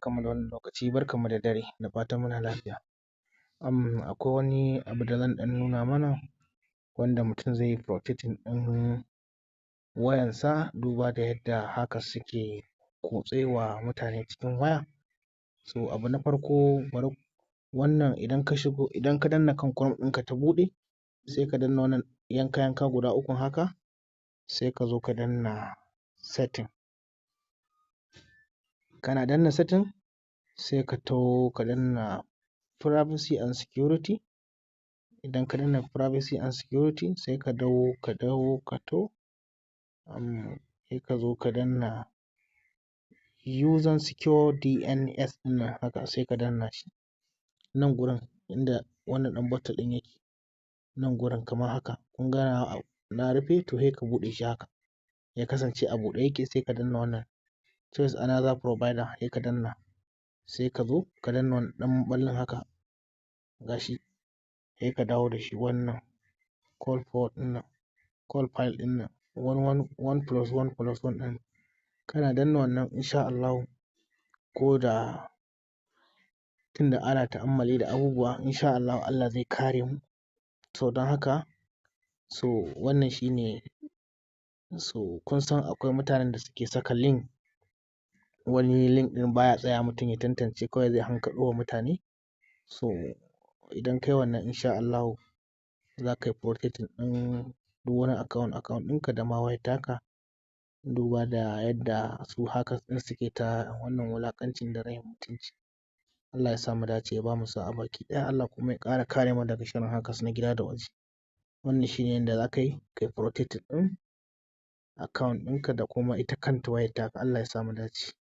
Barkanmu da wannan lokaci, barkanmu da dare, da fatan muna lafiya. Akwai wani abu da zan ɗan nuna mana wanda mutum zai yi protecting ɗin wayansa, duba da yadda hackers suke kutse wa mutane cikin waya. So abu na farko, bari wannan, idan ka shigo, idan ka danna kan Chrome ɗinka ta buɗe, sai ka danna wannan yanka yanka guda ukun haka, sai ka zo ka danna setting. Kana danna setting, sai ka taho ka danna privacy and security. Idan ka danna privacy and security, sai ka dawo, ka dawo, ka to sai ka zo ka danna using secure DNS ɗin nan haka, sai ka danna shi. Nan gurin inda wannan ɗan button ɗin yake, nan gurin kamar haka, kun ga na rufe, to sai ka buɗe shi haka, ya kasance a buɗe yake. Sai ka danna wannan choose another provider, sai ka danna, sai ka zo ka danna wannan ɗan maɓallin haka, gashi, sai ka dawo da shi wannan call forward ɗin nan, call file ɗin nan, one one one plus one plus one ɗin. Kana danna wannan, insha Allahu, ko da tunda ana ta'ammali da abubuwa, insha Allahu Allah zai kare mu. So don haka, so wannan shine. So kun san akwai mutanen da suke saka link, wani link ɗin baya tsaya mutum ya tantance, kawai zai hankaɗo wa mutane. So idan kai wannan, insha Allahu za ka yi protecting ɗin duk wani account ɗinka da ma wayar taka, duba da yadda su hackers ɗin suke ta wannan wulaƙancin da rahin mutunci. Allah ya sa mu dace, ya bamu sa'a baki ɗaya, Allah kuma ya ƙara kare mu daga sharrin hackers na gida da waje. Wannan shine yanda za ka yi ka yi protecting ɗin account ɗinka da kuma ita kanta wayar taka. Allah ya sa mu dace.